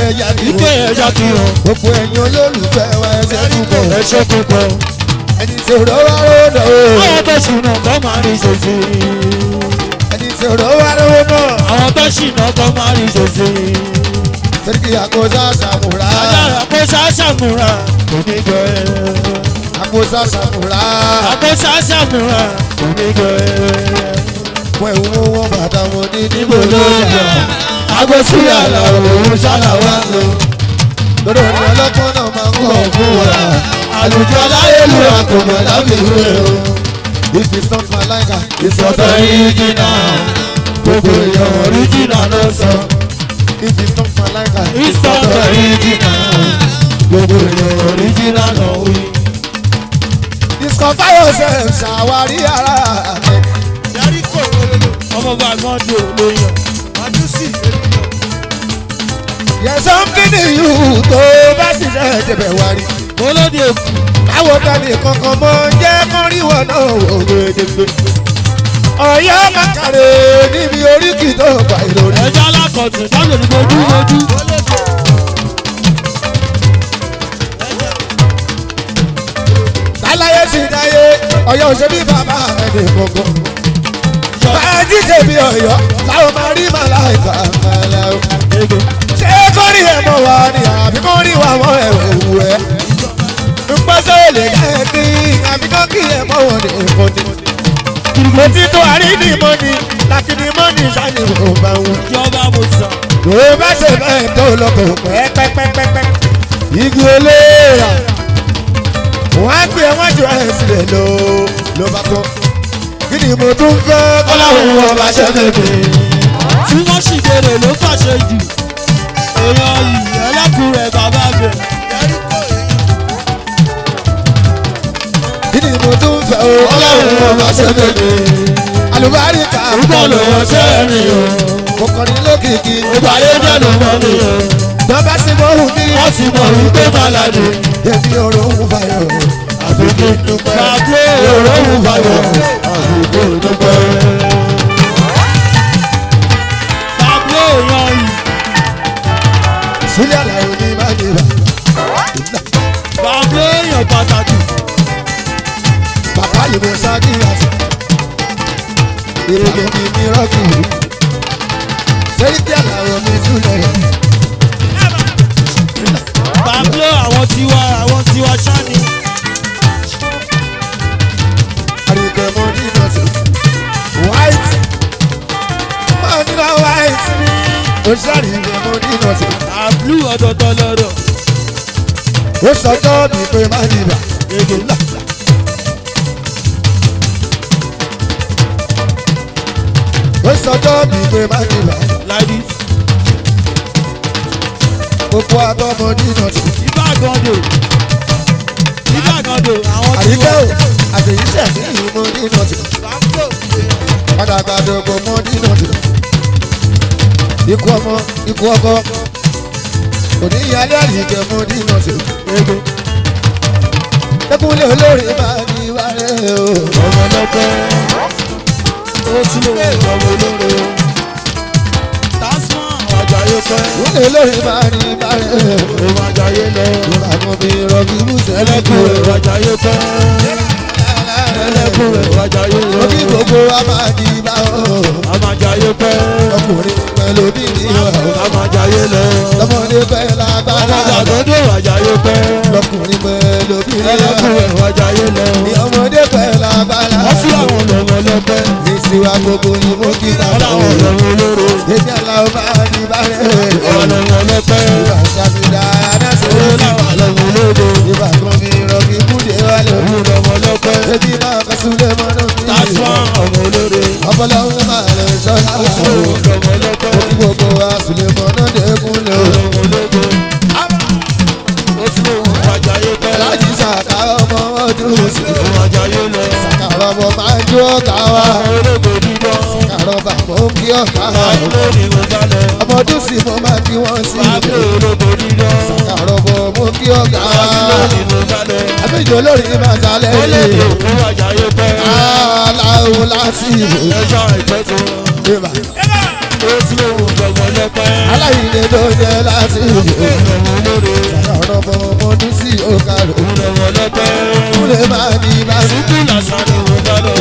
ẹja kí Ike wọn. ẹja kí wọn. Gbogbo ẹ̀yin olólùfẹ́ wa ẹsẹ̀ púpọ̀. Ẹ ṣé púpọ̀. Ẹni tí ò rọ́wọ́ rọ́wọ́ náà. Àwọn tó ṣìnà kọ́ máa rí ṣèṣe. Ẹni tí ò rọ́wọ́ rọ́wọ́ náà. Àwọn tó ṣìnà kọ́ máa rí ṣèṣe. Sẹ́ríkì àkóso àṣàmùrà. Adára kó ṣàṣàmùrà kò ní jọ ẹ́. Àkóso àṣàmùrà. Àkó ṣàṣàmùrà kò ní jọ ẹ́. Wọ́n ìwú wọn bàtà wọn ní níbo Níbo ló ló yà. yà? Agbésílẹ̀ àlà òun ṣàlàwà lọ. Lórí orin ọlọ́pọ́n náà máa ń kọ̀ fún wa. Àlùjọ aláyélúwà kò mọ̀ láfiwé o. If it's not Malaika, it's not original. Gbogbo èèyàn Original ló sọ. If it's not Malaika, It's not original. Gbogbo èèyàn Original ló wí. Discover yourself, ṣàwárí ara rẹ̀. Ọmọ bá gan di olóyàn. There's something in you tó bá ṣiṣẹ́ débẹ̀ wá rí. Olóde òkú. Báwo tani kankan mọ́ jẹ́ kán rí wọn náà wò gbẹdẹgbẹ. Ọ̀yọ́ Mákàrè níbi oríkì tó pa ìròrí. Ẹja alákọ̀tún sábẹ̀ ní ojú ojú. Táláyé sì dáyé, Ọ̀yọ́ ò ṣe bí bàbá ẹni kankan. Bájí ṣe bí Ọ̀yọ́, láwọn máa rí màláìka màlá o. Ṣé kó rí ẹ̀ mọ́ wa ni àbí kó rí wa mọ́ ẹ̀ òwú ẹ̀? Npọ́sọ̀ lè dá ẹ kí àbí kó kí ẹ̀ mọ́ wọn ní nǹkan ni. Òtítọ́ àrídìí mọ́ni láti ní mọ́ni ṣáà ni mo bá wọn. Ìjọba mo sàn. Tó bá ṣe bẹ́ẹ̀ tó lọ kò pẹ́pẹ́pẹ́pẹ́. Igi olóòrà wọ́n á gbé wọ́n jù ẹ̀ sílẹ̀ lọ ló bá tán. Kí ni mo tún fẹ́ kọ́láhùn ọba ṣe bèbè? Tí wọ́n sì béèrè ló fàṣẹ jù. Èèyàn yìí ẹlẹ́kùnrin bàbá bẹ̀. Kí ni mo tún fẹ́ kọ́láhùn ọba ṣe bèbè? Àlùbáríkà Púpọ̀ ló wọ́n sẹ́mi o. Mo kọrin lókìkí. Ìgbà ayé dẹ̀nu mọ́ mi o. Bàbá sì mọ òun ní. Wọ́n ti mọ̀ wípé màlàdé. Èmi ọ̀rọ̀ òun fàyọ̀. Àfi kí n dúpẹ́. Bàbá òróhùn fàyọ̀. Àfi kí n dúpẹ́. Bàbá èèyàn yìí. Sílẹ̀ àlàyé ní má ní bá. Bàbá èèyàn pàtàkì. Bàbá yìí mo sá kí àṣà. Èrè mi ní rọ́ọ̀kì. Sẹ́ríkì àlàyé mi túlẹ̀. Bàbá àwọn tiwa ṣáni. Àríkẹ́ mo ní nọ́ọ̀sì. White. Mo ní lọ white mi. Ó ṣàríkẹ́ mo ní nọ́ọ̀sì. Àblú ọ̀dọ̀dọ̀ lọ̀rọ̀. Ó sọjọ́ mi pé má ní bà. Ege. Ó sọjọ́ mi pé má ní bà. Like this. Gbogbo àtọ́ mo ní nọ́ọ̀sì. Ibà gàndò. Ibà gàndò àwọn Àríkẹ́ tiwa. o, àṣeyíṣẹ́ sí mo ní nọ́ọ̀sì. Padàgbàdògbò mo ní nọ́ọ̀sì. Ikú ọmọ, ikú ọkọ. Oníyalé àríkẹ́ mo ní nọ́ọ̀sì. Ege. Ẹkúnlé olórí máa ní wálé o. Ọmọ lọ́pẹ́. Ó sì lè ọmọ olóore. Tasman Àjàyè pẹ́. Ẹkúnlé olórí máa ní wálé o. Òun Àjàyè lọ. Ìbàmú mi rọ̀bì bùsẹ̀ Ẹlẹ́kùn rẹ̀ Àjàyè pẹ́. Ẹlẹ́kùn rẹ̀ Àjàyè lọ. Orí gbogbo wa máa ní bá o. Àmàjàyè pẹ́. Ọkùnrin pẹ̀lú obìnrin o. Àmàjàyè lọ. Lọ́mọdé pẹ̀lú agbára. Ọmọdé Àjàyè pẹ́. Lọ́kùnrin pẹ̀lú obìnrin o. Ẹlẹ́kùn rẹ̀ Àjàyè lọ. Ọmọdé pẹ̀lú agbára. Wọ́n sí àwọn ọmọ lọ́pẹ́. Èsì wa gbogbo ni mo kí Wọ́n bàbá láwọn o. ọmọ olóró. Èmi àlàó máa ní bá rẹ̀. Àwọn ọmọ lọ́pẹ́. Ìbà ṣàfihàn àdáṣe. Wọ́n láwọn ọmọ olóró. Ìbà kan mi rọ̀bì bùdé wálé o. Òun ọmọ lọ́pẹ́. Ebi máa kọ́ súnlé mọ́nú mi. Tasman ọmọ olóró. Ọpọlọ́run máa lè ṣọ́lá o. Òun ọmọ lọ́pẹ́. Orí gbogbo wa súnlé mọ́nú dẹ́kunlé o. Ọmọ ológo. Ó sì lóun Àjàyè pẹ́. Láti ṣàkà ọmọ ọdún sí. Òun Àjàyè lọ. Ṣàkà ọmọ máa ń jó ọ̀gá wa. Ọmọ ológo dídán. Ṣàkà ọba mò ń kí ọ̀gá wa. Àìló ni mo bá lọ. Ọmọ ọdún sí mo máa kí wọ́n sí. Bàbá ológo dídán. Ṣàkà ọmọ mo kí ọ̀gá wa. Àìló ni mo bá lọ. Àbíjọ lórí máa jalè Ó lè yìí. òkú Àjàyè pẹ́. Aláwo láti ìwò. Ẹjọ́ ìpẹ́ tó. Ìbà. Ó sì lóun gbọ̀ngàn lọ. Aláìlè tó jẹ́ láti ìlú. Ọ̀rọ̀ bọ̀ mo ní sí òkàrò. Kúlẹ̀ máa ní bá sí.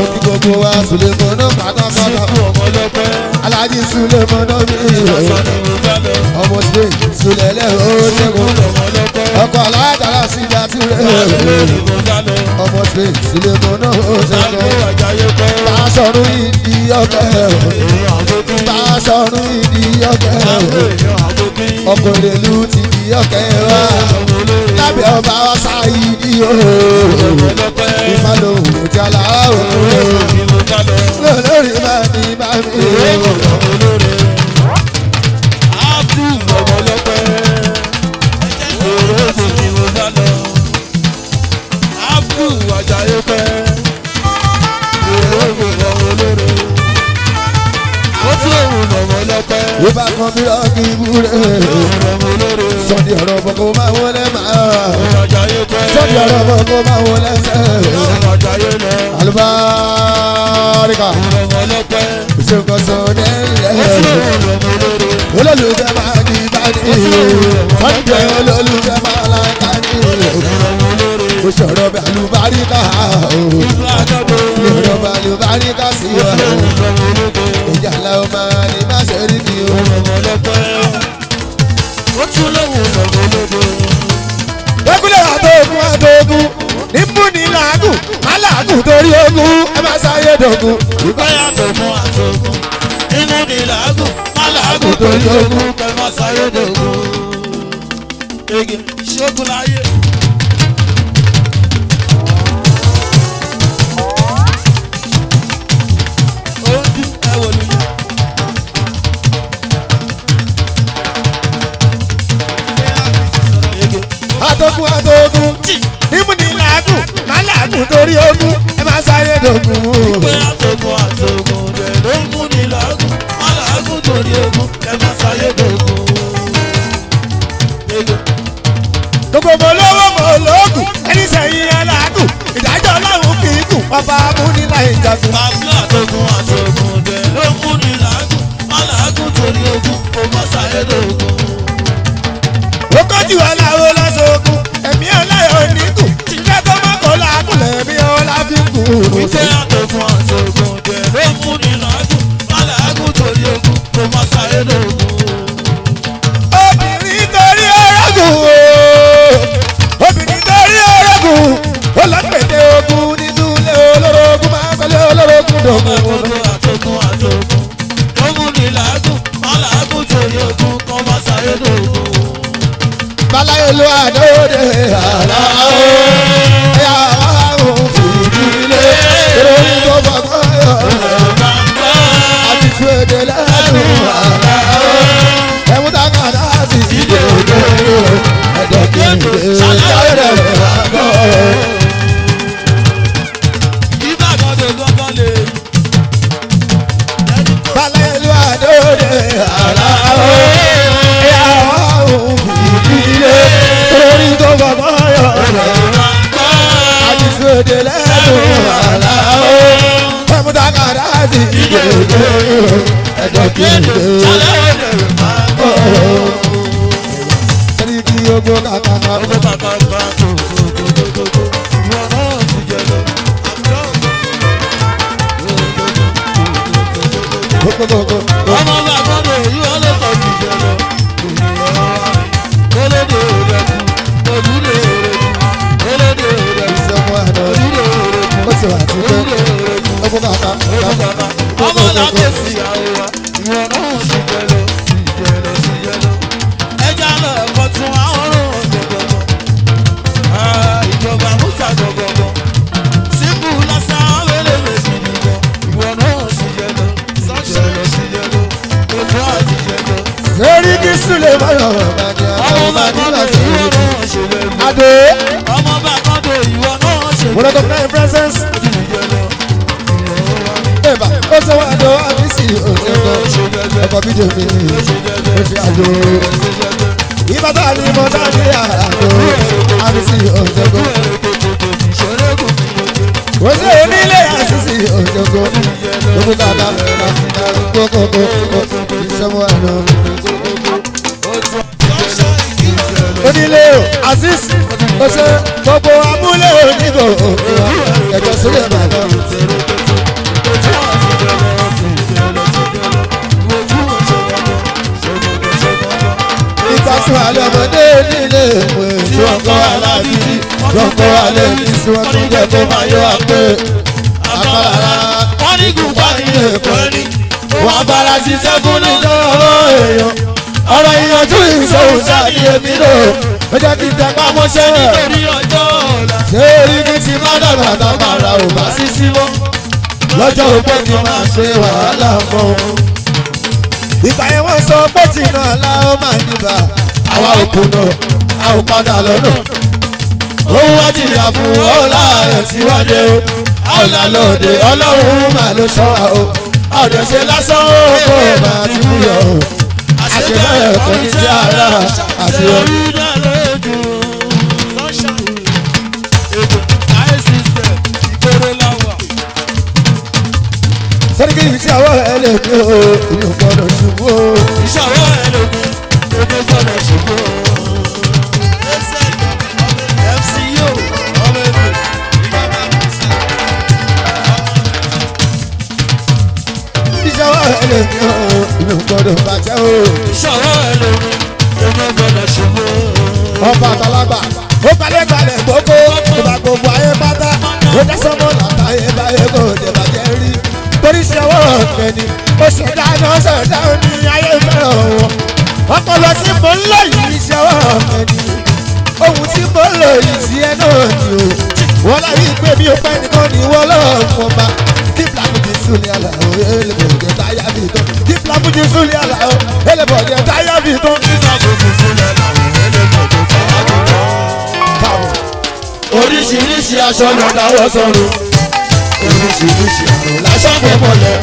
Òkè gbogbo wa Sùlẹ̀mọ́nà pátápátá. Alájí Sùlẹ̀mọ́nà mi. Ọmọ Spain Sùlẹ̀lẹ̀ ó ṣẹ́gun. Ọkọ̀ aládàá sí ìdátúrẹ́. Ọmọ Spain Sùlẹ̀mọ́nà ó ṣẹ́gun. Báṣọ̀run ìdí ọ̀kẹ́. Báṣọ̀run ìdí ọ̀kẹ́. Ọkọ̀ ìrèlú ti di ọ̀kẹ́ wá. Lábẹ́ ọba wa sáyidi ooo. Ìfàlóhùn ti aláwọ̀ ooo. Lórí bá mi bá mi ooo. Ìbá kan mi lọ kí ibúrẹ́. Sọ́dí ọ̀rọ̀ bọ̀ kó máa wọlé máa. Sọ́dí ọ̀rọ̀ bọ̀ kó máa wọlé sẹ́. Àlùbáríkà. Ìṣèkọ̀sọ̀ nílẹ̀. Olólùfẹ́ máa ní bá ní. Sọ́dí olólùfẹ́ máa láǹkà ní. Òṣòro bẹ̀ àlùbáríkà. Ìrọ̀ bẹ̀ àlùbáríkà sí wa. Ìjà làwọn máa ní má ṣe rí mi o. Ekule àtògùn àtògùn nímú ní làágùn má làágùn torí ogun ẹ má sáyé dògùn. Ìgbáyà àtògùn àtògùn nímú ní làágùn má làágùn torí ogun ẹ má sáyé dògùn. Ege ìṣègùn láyé. Àtògùn àtògùn nímú ní làágùn má làágùn torí ogun ẹ má sáyé dògùn. Ìgbé àtògùn àtògùn rẹ̀ ló ń mú ní làágùn má làágùn torí ogun ẹ má sáyé dògùn. Gbogbo mo lówó mo lóògùn ẹni sẹ́yìn ẹ làágùn ìdájọ́ ọlọ́run kì í kù ọba amúnilá ìjagun. Bàbá àtògùn àtògùn rẹ̀ ló ń mú ní làágùn má làágùn torí ogun kò má sáyé dògùn. Ó kọjú aláwo lọ́sọ̀ọ́gùn ẹ̀mí ọláyọ̀ oníkù jíjẹ́ tó má kọ́ làágùn lẹ̀mí ọlá fi kù. Ìgbé àtògùn àtògùn rẹ̀ ló ń mú ní làágùn má làágùn torí ogun kò má sáyé dògùn. Obìnrin torí ọ̀rọ̀gùn obìnrin torí ọ̀rọ̀gùn ó lọ́pẹ̀tẹ̀ ogun nínú ilé olórogún máa ń sọlé olórogún dògùn. Àtògùn àtògùn ló mú ní làágùn má làágùn torí ogun kò má sáyé dògùn. Báláyé ló àdóde àlá o, ẹ̀yà àwọn fìdílé, lórí tó fọgbọ́n yọ, àti tú èdè lẹ́nu àlá o, ẹ̀mú tákàdá ti ìdè òde, ẹ̀dọ̀ kìí ṣe rẹ̀ àgọ́. Báláyé ló àdóde àlá o, ẹ̀yà àwọn fìdílé, lórí tó fọgbọ́n yọ, àti tú èdè lẹ́nu àlá o, ẹ̀mú tákàdá ti ìdè òde, ẹ̀dọ̀ kìí ṣe sẹ́ríkì ogbó kàkàkà. Gbogbogbò. Ọmọ bàbá mi yóò lè kọ́ sí jẹ lọ. Olóde òrẹ́kù, ojúlé òrẹ́kù, olóde òrẹ́kù, Ìṣẹ́gun àná ojúlé òrẹ́kù, ó ti wà tipẹ́. ojúlé òrẹ́kù. Ogbó kàkà. Ọmọ làkèsí àwòrán, ìwọ náà sì jẹ lọ, sì jẹ lọ, sì jẹ lọ. Ẹja lọ ẹ̀kọ́ tún àwọn ọ̀rùn gbọ̀ngbọ̀n. Ìjọba Musa gbọ̀ngbọ̀n. Sípù lásán wẹ́lẹ́wẹ́ sí nìkan. Ìwọ náà sì jẹ lọ, sì jẹ lọ, sì jẹ lọ. Òtún àti jẹ lọ. Sẹ́ríkì Súlẹ̀ mọ́rọ̀ bàjẹ́ Ọmọ àwọn bàbá bàjẹ́ mi láti ìwọ náà ṣe bẹ́ẹ̀. Adé. Ọmọ bàbá mi ìwọ náà ṣe Mo bẹ́ẹ̀. recognize presence. Sì jẹ lọ. Ẹ̀bà ó sọ wá àdó àbísí òṣèlú. Ọkọ̀ bíjò mi ó ṣe àdó. Ìbátan ni mo sá ní àdó àbísí òṣèlú. Ó ṣe onílé àṣìṣe òṣèlú. Gbogbo kàkà gbogbo ìṣẹ́mu àná. Azeez ó ṣe gbogbo abúlé onígbò ẹ̀jọ̀ sílẹ̀ bàbá. Ìgbà tí wàá lọ́mọdé nílé ìwé tí wọ́n kọ́ alábíbí tí wọ́n kọ́ alẹ́ ní tí wọ́n tún jẹ́ kó máa yọ àpè àpàlà. Wọ́n ní gùnfà Ní èkó ní wọ́n bára ṣiṣẹ́ fún níjọ́ èèyàn. Ọ̀rọ̀ ìyànjú ìṣòwò sáà ní èmi lò ó jẹ́ kí n tẹpá mọ́ṣẹ́. Nítorí ọjọ́ ọ̀la. Ṣé orí kí ti má dàgbà tábàrà ò bá sí sí mọ́? Lọ́jọ́ òpó kí máa ṣe wàhálà mọ́. Ìgbà yẹn wọ́n sọ pé jìnnà ọ̀la ó máa níbà. Àwa ò kùnà, a ò padà lọ́nà. Òun wá jìyà fún ọ̀la rẹ̀ síwájú o. A ò là lóde, Ọlọ́run máa ló ṣọ́ wa o. A ò dẹ̀ ṣe lásán ó kó o máa ti mú yọ o. Àṣebẹ́ẹ̀ kò ní sí ara àti orí. Sẹ́ríkì iṣẹ́ ọwọ́ ẹ lè mi o, èmi ò gbọ́dọ̀ ṣubú o. Iṣẹ́ ọwọ́ ẹ lè mi, èmi ò gbọ́dọ̀ ṣubú o. FCO, ọmọ èmi, ìjọba Musa. Iṣẹ́ ọwọ́ ẹ lè mi o, èmi ò gbọ́dọ̀ bàjẹ́ o. Iṣẹ́ ọwọ́ ẹ lè mi, èmi ò gbọ́dọ̀ ṣubú o. Ọba àtàlágbà, ó balẹ̀ balẹ̀ gbogbo, ó bá gbogbo ayé pátá, ó dá sọ́mọ́ látàyè báyé kò dé bàjẹ́ rí. Torí iṣẹ́ ọwọ́ ọ̀fẹ́ ni, ó ṣẹ̀dá náà ṣẹ̀dá ní ayé fẹ́ràn wọn. Ọpọlọ tí mo ń lò yìí iṣẹ́ ọwọ́ ọ̀fẹ́ ni, ohun tí mo ń lò yìí sí ẹ náà ni o. Wọ́n láyé pé mi ò pẹ́ nìkan ni wọ́n lọ́wọ́ ọba. Kí Blackwood Súlẹ̀ Àlàó, elébọ̀dé táyà fi tán. Kí Blackwood Súlẹ̀ Àlàó, elébọ̀dé táyà fi tán. Káàbọ̀. Oríṣiríṣi aṣọ ló dáwọ́ sọ̀rọ̀. Oríṣiríṣi àrùn lásán fún mọ́lẹ̀.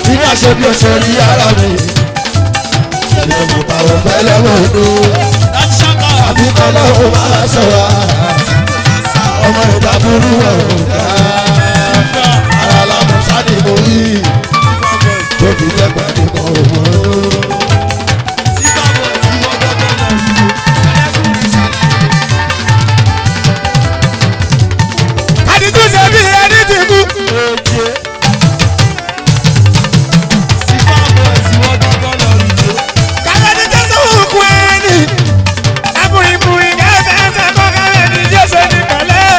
Nínú aṣọ bí o ṣe rí ara mi. Ilé mo bá wọn fẹ́ lẹ́wọ̀n ọdún. Láti ṣáká Àbí kọ́lọ́ ò máa sọ wá. Ọmọ ìta burú ọ̀rùn dá. Ara làmú sáni mo rí. Tó fi jẹ́ pẹ̀lú kan òun. Àdìtú ṣe bí ẹni ti kú. Kàlẹ́ni Jésù kú ẹni. Ẹ̀bùrìbùrì kẹ́kẹ́ kọ́ kàlẹ́ni Jésù ní pẹ̀lẹ́.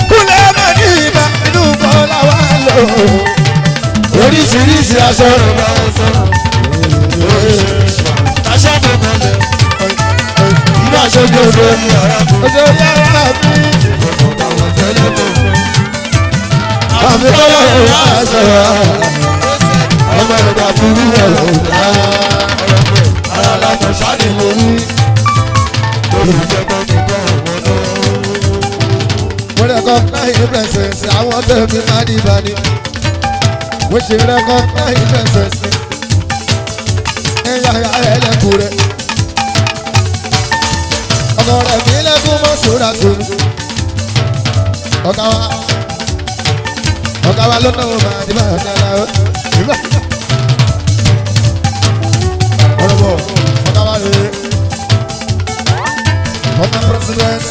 Kúlẹ̀ mọ̀ ní ìbá inú bọ́lá wà lọ. Oríṣiríṣi aṣọ ló dáwọ́ sọ̀rọ̀. Aṣọ tó mọ̀lẹ̀. Nínú aṣọ bí o ṣe rí ara mi. Oṣù yàrá mi. Àbí Àbí kọ́lọ́ ò máa sọ wá. Ọmọ ìgbà burú ọ̀rọ̀ dá. Ara làmú sáni mo rí. Mo recognize presence àwọn tẹ̀mí máa ní ìbàdí. Mo ṣe recognize presence. Ẹ̀yà ẹlẹ́kùn rẹ̀. Ọkọ rẹ̀ mi lẹ́kùn mọ́ sóra tó. Ọ̀gá wa ọ̀gá wa ló náwó máa ní bàtà láwọ́. Ọ̀rọ̀ bọ̀ ọ̀gá wa rèé. Former president.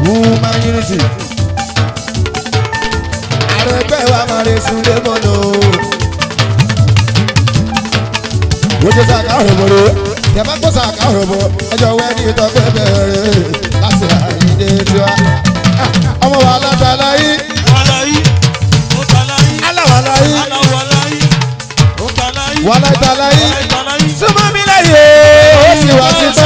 Woman unity. Ààrẹ wa máa lè sunlé mọ́nà o. Ojú sàkà òròbòrò, tẹ̀má kó sàkà òròbò, ẹjọ́ wẹ́ ní ìtọ́gbẹ́ bẹ̀rẹ̀ láti àyíndé tiwa. Ọmọ wa látàlá yìí, aláwàlá yìí, wà látàlá yìí, súnmọ́ mi láyé o, ó sì wá títí.